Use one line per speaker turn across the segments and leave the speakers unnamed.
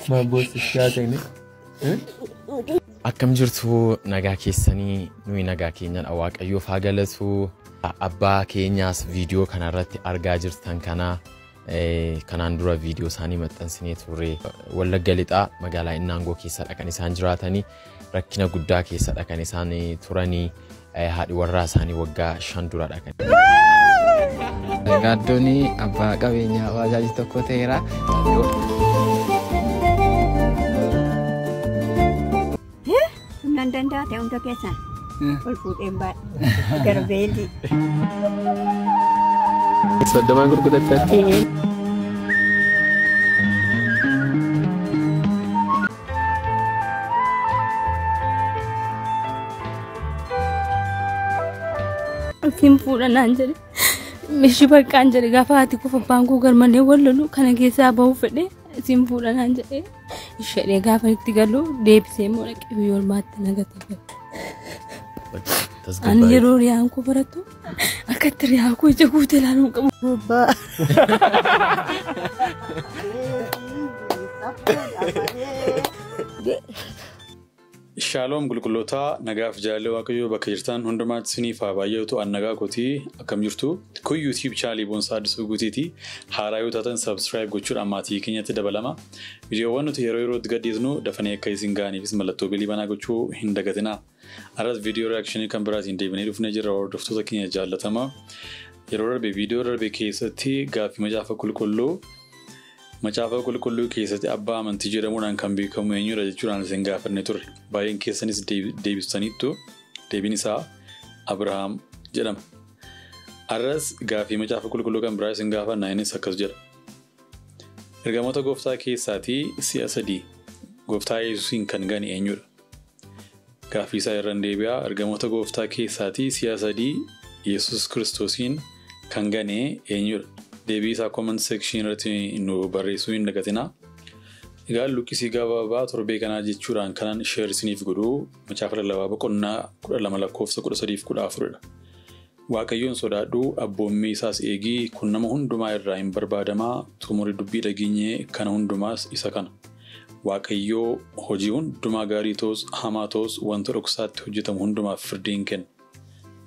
Maal boossi ta'ine?
Akkam jirtu nagaa keessanii nuyi nagaa keenyadha Waaqayyoof haa galatu. Abbaa keenyaas viidiyoo kanarratti argaa jirtan kana kanaan dura viidiyoo isaanii maxxansinee turre. Wallagga Lixaa magaalaa Innaangoo keessadha kan isaan jiraatanii rakkina guddaa keessadha kan isaan turanii haadhi warraa isaanii waggaa 5 duradha kan.
Gaaddoon abbaa qabeenyaa baajaajii tokko ta'eera.
Humnaan danda'a ta'e hunda keessan ol fuudheen baadha. Garbeelli.
30 gurgudattan.
Siin fuudha naan jedhe. Meeshii baqqaan jedhe gaafa haati koo abbaan koo garmalee wal lolu kana keessaa bahuu fedhe siin fuudha naan jedhe. Ishee gaafa itti galu deebisee immoo dhaqee biyya ormaatti nagatee. Ani yeroo riyaan koo barattu akkatti riyaa koo ija guutee ilaaluu qabu.
Shaaloom qulqullootaa nagaaf jaalalli Waaqayyoo bakka jirtan hundumaatti isiniif haa baay'atu. An nagaa kootii akkam jirtu? Kun YouTube chaanalii Boonsaa Addisuu Guutiiti. Haaraa yoo taatan subscribe gochuudhaan maatii keenyatti dabalama. Viidiyoowwan nuti yeroo yerootti gadhiisnu dafanii akka isin ga'aniifis mallattoo bilii banaa gochuu hin dagatinaa. Har'as viidiyoo reakshinii kan biraatiin deebinee dhufnee jirra hordoftoota keenya jaallatama. Yeroo darbe viidiyoo darbe keessatti gaaffii macaafa qulqulluu keessatti abbaa amantii jedhamuudhaan kan beekamu eenyudha jechuudhaan isin gaafanne turre. Baay'een keessanis deebistaniittu deebiin isaa Abrahaam jedhama. Har'as gaaffii macaafa qulqulluu kan biraa isin gaafanna innis akkas jedha. Ergamoota gooftaa keessaatii si'a 3 gooftaa Yesuusiin kan gane eenyudha? Gaaffii isaa irra deebi'aa. Ergamoota gooftaa keessaatii si'a 3 Yesuus Kiristoosiin kan gane eenyudha? Deebii isaa comment section irratti nu barreessuu hin dagatinaa. Egaa luqqisii gabaabaa torbee kanaa jechuudhaan kanan share isiniif godhu macaafa lallabaa boqonnaa 12 lakkoofsa 13 fi 14 dha. Waaqayyoon sodaadhu abboommii isaas eegii kun nama hundumaa irraa hin barbaadamaa xumurii dubbii dhageenyee kana hundumaas isa kana. Waaqayyoo hojii hundumaa gaarii ta'us hamaa ta'us wanta dhoksaatti hojjetamu hundumaaf firdii hin kenna.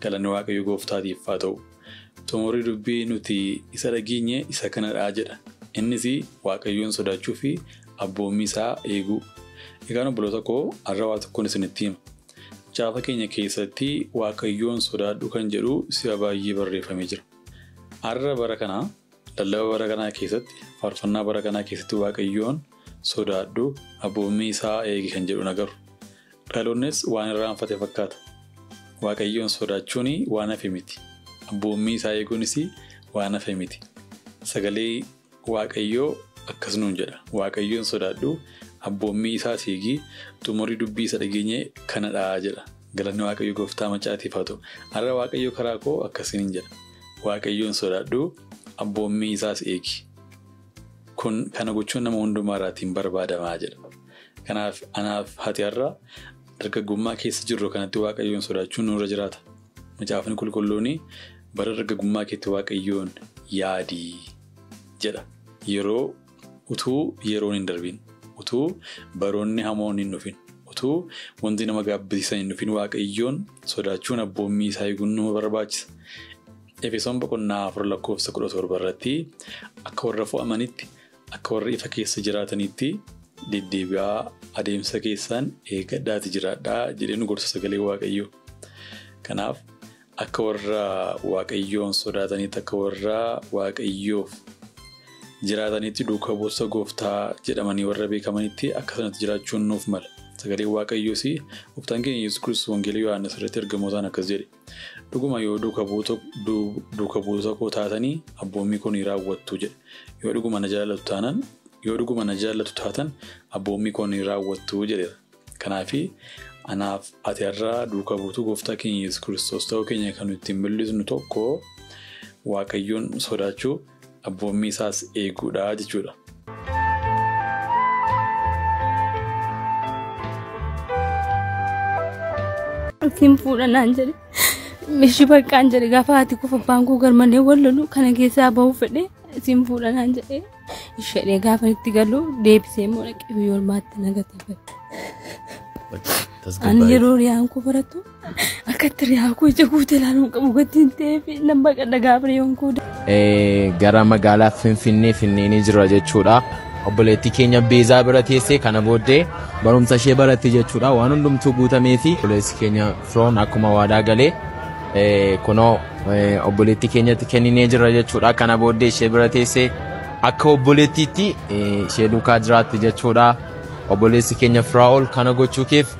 Galanni Waaqayyo gooftaatiif haa ta'u. Xumurii dubbii nuti isa dhageenye isa kanadhaa jedha. Innis Waaqayyoon sodaachuu fi abboommii isaa eeguu. Egaan obboloota koo har'a waa tokkoon isinitti hima. Macaafa keenya keessatti Waaqayyoon sodaadhu kan jedhu si'a baay'ee barreeffamee jira. Har'a bara kanaa lallaba bara kanaa keessatti faarfannaa bara kanaa keessatti Waaqayyoon sodaadhu abboommii isaa eegi kan jedhu nagaru. Dhaloonnis waan irraanfate fakkaata. Waaqayyoon sodaachuun waan hafe miti. Abboommii isaa eeguunis waan hafe miti. Sagalee Waaqayyoo akkas nuun jedha. Waaqayyoon sodaadhu abboommii isaas eegi xumurii dubbii isa dhageenye kanadhaa jedha. Galanni Waaqayyo gooftaa macaatiif haa ta'u. Har'a Waaqayyo karaa koo akkasiin jedha. Waaqayyoon sodaadhu abboommii isaas eegi. Kun kana gochuun nama hundumaa irraatiin barbaadamaa jedha. Kanaaf anaaf hati har'a dargaggummaa keessa jirru kanatti Waaqayyoon sodaachuun nurra jiraata. Macaafni qulqulluun bara dargaggummaa keetti Waaqayyoon yaadii jedha. Yeroo utuu yeroon hin darbin, utuu baroonni hamoon hin dhufin, utuu wanti nama gaabbisiisan hin dhufin Waaqayyoon sodaachuun abboommii isaa eeguun nama barbaachisa. Efesoon boqonnaa 4 lakkoofsa 17 irratti akka warra fo'amanitti, akka warra ifa keessa jiraatanitti deddeebi'aa adeemsa keessan eeggadhaati jiraadhaa jedhee nu gorsa sagalee Waaqayyoo. Kanaaf akka warra Waaqayyoon sodaatanitti, akka warra Waaqayyoof jiraatanitti duukaa buutota gooftaa jedhamanii warra beekamanitti akka sanatti jiraachuun nuuf mala. Sagaleen Waaqayyoos gooftaan keenya Yesuus Kiristoos Wangeela Yohaannis irratti ergamootaan akkas jedhe. Dhuguma yoo duukaa buutota koo taatanii abboommii koo ni raawwattu jedhe. Yoo dhuguma na jaallatu taatan abboommii koo ni raawwattu jedheera. Kanaaf anaaf ati har'a duukaa buutuu gooftaa keenya Yesuus Kiristoos ta'uu keenya kan ittiin mul'isnu tokko Waaqayyoon sodaachuu abboommii isaas eeguudha jechuudha.
Siin fuudha naan jedhe. Meeshii baqqaan jedhe gaafa haati koo abbaan koo garmalee wal lolu kana keessaa bahuu fedhe siin fuudha naan jedhe. Ishee gaafa itti galu deebisee immoo dhaqee biyya ormaatti na gatee. Ani yeroo riyaan koo baratu akka itti riyaa koo ija guutee ilaaluun qabu gatiin ta'eef nan baqadha gaafa riyoon koo.
Gara magaalaa Finfinnee Finfinnee jira jechuudha. Obboleettii keenya Beezaa bira teessee kana booddee barumsa ishee baratti jechuudha. Waan hundumtuu guutamee fi obboleessi keenya Firoon akkuma waadaa galee kunoo obboleettii keenyatti kenninee jira jechuudha. Kana booddee ishee bira teessee akka obboleettiitti ishee duukaa jiraatti jechuudha. Obboleessi keenya Firaa'ol kana gochuu keef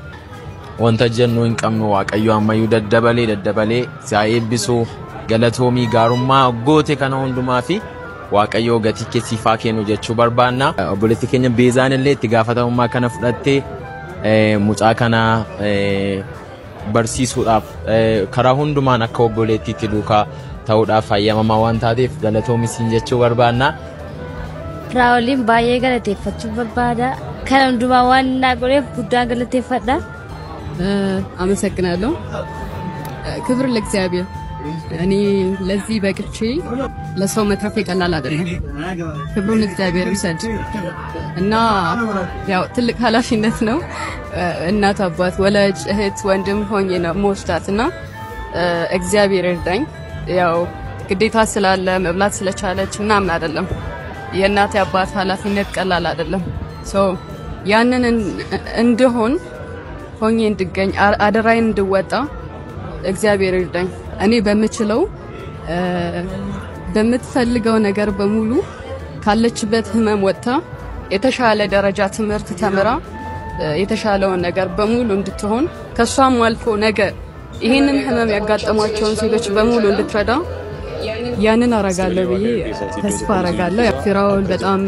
wanta jennu hin qabnu. Waaqayyo ammayyuu daddabalee daddabalee si haa eebbisu. Galatoomii gaarummaa goote kana hundumaa fi Waaqayyo gatii kee siif haa kennu jechuu barbaanna. Obboleettii keenya Beezaan illee itti gaafatamummaa kana fudhattee mucaa kana barsiisuudhaaf karaa hundumaan akka obboleettiitti duukaa ta'uudhaaf hayyamamaa waan taateef galatoomii siin jechuu barbaanna.
Firaa'oliin baay'ee galateeffachuu barbaada. Kana hundumaa waan naa godheef guddaa galateeffadha.
አመሰግናለሁ። ክብር ለእግዚአብሔር። እኔ ለዚህ በቅቼ ለሰው መትረፍ ቀላል አይደለም። ክብሩን እግዚአብሔር ይውሰድ እና ያው ትልቅ ኃላፊነት ነው። እናት፣ አባት፣ ወላጅ፣ እህት፣ ወንድም ሆኜ ነው መወስዳት እና እግዚአብሔር ይርዳኝ። ያው ግዴታ ስላለ መብላት ስለቻለች ምናምን አይደለም። የእናት አባት ኃላፊነት ቀላል አይደለም። So ያንን እንድሆን ሆኜ እንድገኝ አደራዬን እንድወጣ እግዚአብሔር ይርዳኝ። እኔ በምችለው በምትፈልገው ነገር በሙሉ ካለችበት ህመም ወጥታ የተሻለ ደረጃ ትምህርት ተምራ የተሻለውን ነገር በሙሉ እንድትሆን ከሷም አልፎ ነገ ይህንን ህመም ያጋጠሟቸውን ሴቶች በሙሉ እንድትረዳ ያንን አረጋለሁ ብዬ ተስፋ አረጋለሁ። ፊራኦል በጣም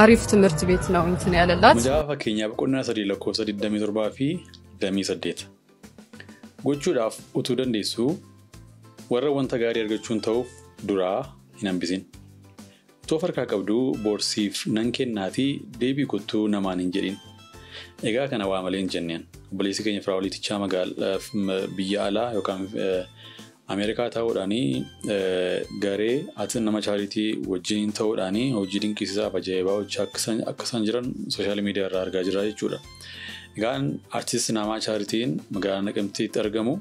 አሪፍ ትምህርት ቤት ነው እንትን ያለላት።
Macaafa fakkeenyaa boqonnaa 3 lakkoofsa 27 fi 28. Gochuudhaaf utuu dandeessuu warra wanta gaarii argachuun ta'uuf duraa hin hambisin. Utuu of harkaa qabduu boorsiif nan kennaatii deebii kottuu namaan hin jedhin. Egaa kana waa malee hin jenneen. Obboleessi keenya Firaa'oliitichaa magaalaa biyya alaa yookaan Ameerikaa ta'uudhaanii garee ati nama charity wajjin ta'uudhaanii hojii dinqisiisaa fi ajaa'ibaa hojii akka isaan jiran social media irraa argaa jirra jechuudha. Egaan artisti Namaa Chaarityin magaalaa Naqamteetti argamu.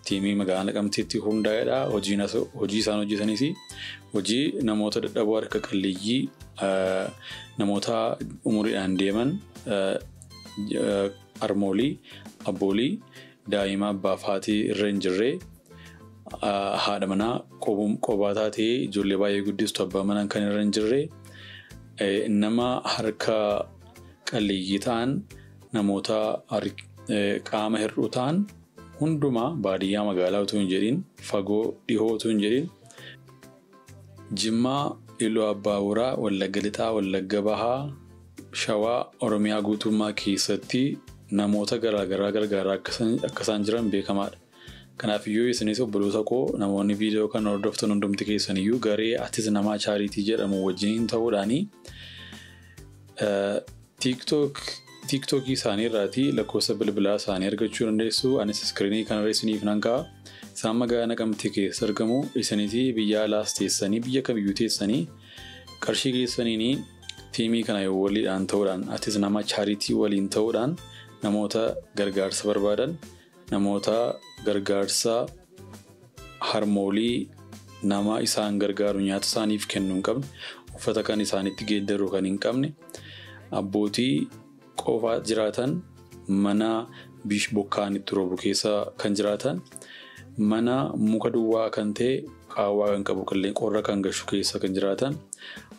Tiimii magaalaa Naqamteetti hundaa'edha. Hojii isaan hojjetanis hojii namoota dadhaboo harka qalleeyyii, namoota umuriidhaan deeman, harmoolii, abboolii, daa'ima abbaa fi haatii irra hin jirre, haadha manaa qobaa taatee ijoollee baay'ee guddistu abbaa manaa kan irra hin jirre, nama harka qalleeyyii ta'an, namoota qaama hir'uu ta'an hundumaa baadiyyaa magaalaa utuu hin jedhin, fagoo dhihoo utuu hin jedhin, Jimmaa, Iluu Abbaa Booraa, Wallagga Lixaa, Wallagga Bahaa, Shawaa, Oromiyaa guutummaa keessatti namoota garaagaraa gargaaraa akka isaan jiran beekamaadha. Kanaafiyyuu isinis obboloota koo namoonni viidiyoo kana hordoftan hundumti keessaniyyuu garee Atis Namaa Charity jedhamu wajjin ta'uudhaanii TikTokii isaanii irraatii lakkoofsa bilbilaa isaanii argachuu dandeessu. Anis screenii kanarra isiniif nan kaa'a. Isaan magaalaa Naqamtee keessa argamu. Isinitii biyya alaas teessanii biyya kamiyyuu teessanii qarshii keessaniin tiimii kana waliidhaan ta'uudhaan Atis Namaa Charity waliin ta'uudhaan namoota gargaarsa barbaadan, namoota gargaarsa harmoolii, nama isaan gargaaru nyaata isaaniif kennuu hin qabne, uffata kan isaanitti geeddaru kan hin qabne, abbootii qofaa jiraatan, mana bish bokkaan itti roobu keessa kan jiraatan, mana muka duwwaa kan ta'e qaawwaa kan qabu qorra kan gashu keessa kan jiraatan,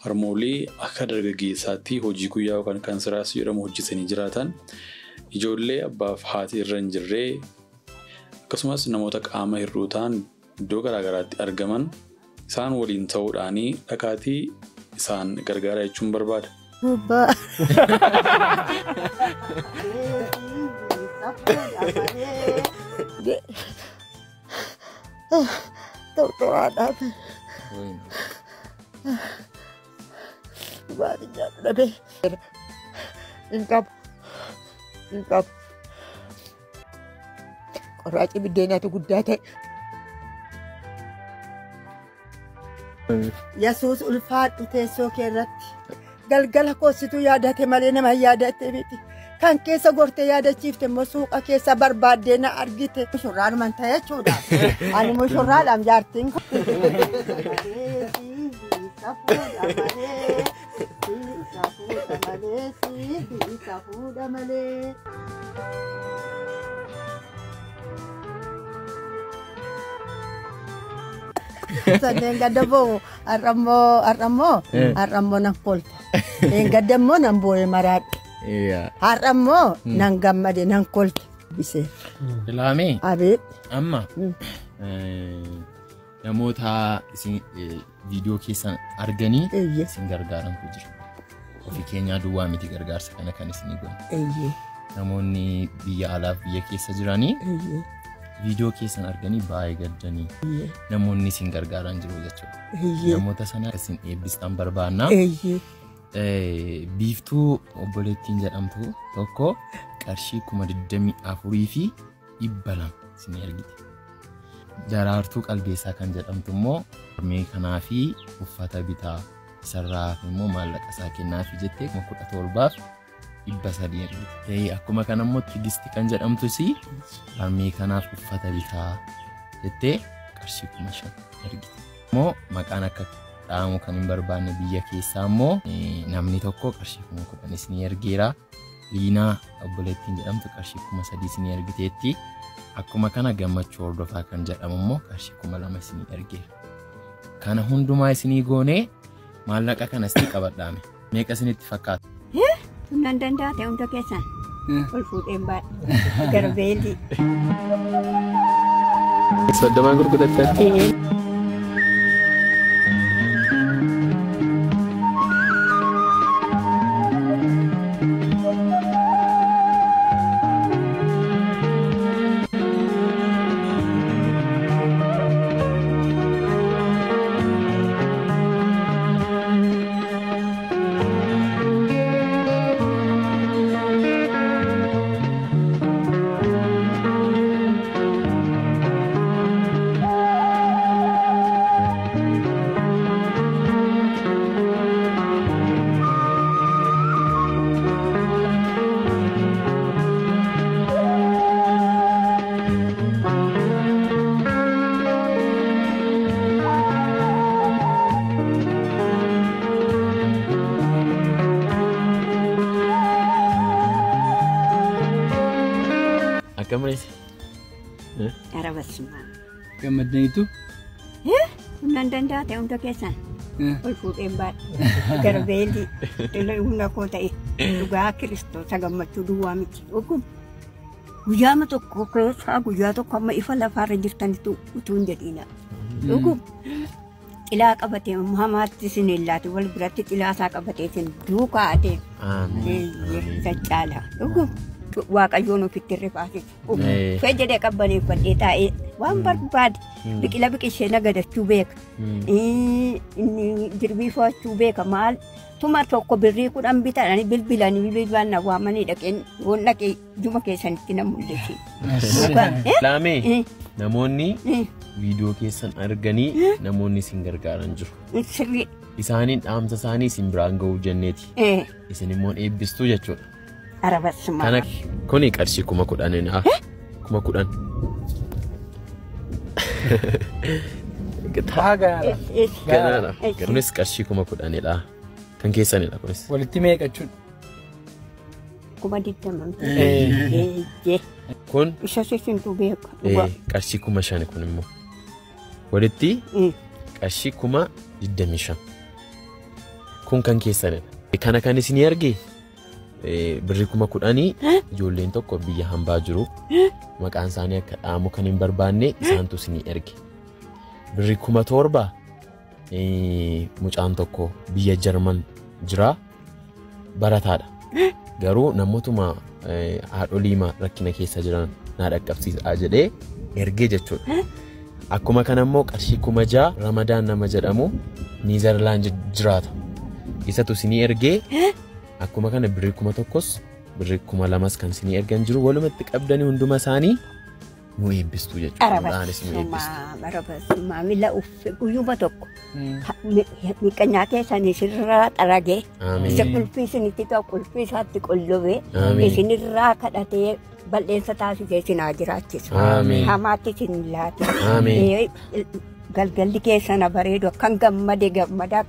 harmoolii akka dargaggeessaatti hojii guyyaa yookaan kan siraas jedhamu hojjetanii jiraatan, ijoollee abbaaf haati irra hin jirre, akkasumas namoota qaama hir'uu ta'an iddoo garaagaraatti argaman isaan waliin ta'uudhaanii dhaqaatii isaan gargaara jechuun barbaada.
Gubbaa. Tortoraadhaaf. Waan nyaatu dhabee. Hin qabu. Hin qabu. Qorraaci biddeenaatu guddaa ta'e. Yesuus ulfaadhu teessoo kee irratti.
Galgala koositu yaadate malee nama yaadate miti. Kan keessa gortee yaadachiifte immoo suuqa keessa barbaaddee na argite. Mushurraanuman ta'e jechuudha. Ani mushurraadhaam jaartiin kun. Sanneen gadda boo'u har'ammoo nan kolfa. Gadda immoo nan boo'e maraadhe. Har'ammoo nan gammade nan kolfa. Bisee.
Ilaamee.
Abeet.
Amma namoota viidiyoo keessan arganii isin gargaarantu jira. Ofii keenyaa duwwaa miti gargaarsa kana kan isinii godhan. Namoonni biyya alaaf biyya keessa jiranii viidiyoo keessan arganii baay'ee gaddanii namoonni isin gargaaran jiru jechuudha. Namoota sana isin eebbistan barbaanna. Biiftuu obboleettiin jedhamtu tokko qarshii 24,200 isin ergite. Daraartuu Qalbeessaa kan jedhamtu immoo harmee kanaa fi uffata bitaa isarraa immoo maallaqa isaa kennaafi jettee 17,300 ergite. Akkuma kana immoo Tigisti kan jedhamtus harmee kanaaf uffata bitaa jettee qarshii 5,000 ergite. Immoo maqaan akka dhaamu kan hin barbaanne biyya keessaa immoo namni tokko qarshii 10,000 isinii ergeera. Liinaa obboleettiin jedhamtu qarshii 3,000 isinii ergiteetti. Akkuma kana Gammachuu Hordofaa kan jedhamu immoo qarshii 2,000 isinii ergeera. Kana hundumaa isinii goonee maallaqa kanas ni qabadhaame. Meeqa isinitti fakkaata?
Humnaan danda'a ta'e hunda keessan ol fuudheen baadhe garbeelii.
Soddomaan gurgudattan.
Akkam reesse?
Arabasuma.
Gammaddaniitu?
Humnaan danda'a ta'e hunda keessan ol fuudheen baadhe garbeelii humna koo ta'e dhugaa Kiristoosa gammachuu duwwaa miti. Guyyaama tokko keessaa guyyaa tokko amma ifa lafaarra jirtanitu utuu hin jedhiina. Dhugum xilaa qabatee hamaatti isin hin laatu wal biratti xilaa isaa qabatee isin duukaa adeema. Isa caala. Dhugum Waaqayyoon ofitti rifaasisa. Fee jedhee qabbaneeffadhee taa'ee waan barbaade biqila biqilchee nagadachuu beeka. Inni jirbii fo'achuu beeka maal tuma tokko birrii 10 bitanii bilbilanii bilbilaan na waamanii dhaqeen yoon dhaqee juma keessanitti na mul'isi.
Laamee namoonni viidiyoo keessan arganii namoonni isin gargaaran jiru.
Sirrii.
Isaaniin dhaamsa isaanii isin biraan ga'uu jenneeti. Isin immoo eebbistuu jechuudha.
Arabasuma.
Kana kuni qarshii 10,000dha. 10,000. Ganaadha. Kunis qarshii 10,000dha. Kan keessanidha kunis.
Walitti meeqa jechuudha?
20,000.
Kun
Isa sisintu beeka.
qarshii 5,000 kun immoo. Walitti qarshii 25,000. Kun kan keessanidha. Kana kan isinii arge birrii 10,000 ijoolleen tokko biyya hambaa jiru. Maqaan isaanii akka dhaamu kan hin barbaanne isaantu isinii erge. Birrii 7,000 mucaan tokko biyya Jarman jira barataadha. Garuu namootuma haadholiima rakkina keessa jiran naa dhaqqabsiisaa jedhee ergee jechuudha. Akkuma kana immoo qarshii 6,000 Ramadaan nama jedhamu Niizerlaand jiraata. Isatu isinii ergee akkuma kana birrii 1,000s birrii 2,000s kan isinii ergan jiru walumatti qabdanii hunduma isaanii Nu eebbistuu jechuudha. Nuudhaanis nu eebbistu.
Arabasummaa miila uffe guyyuma tokko miqanyaa keessan isinirraa xaragee isa qulfii isinitti ta'u qulfii isaatti qollobee isinirraa kadhatee bal'eensa taasisee isin haa jiraachisu. Hamaatti isin laate. Galgalli keessan bareedu akkan gammade gammadaa.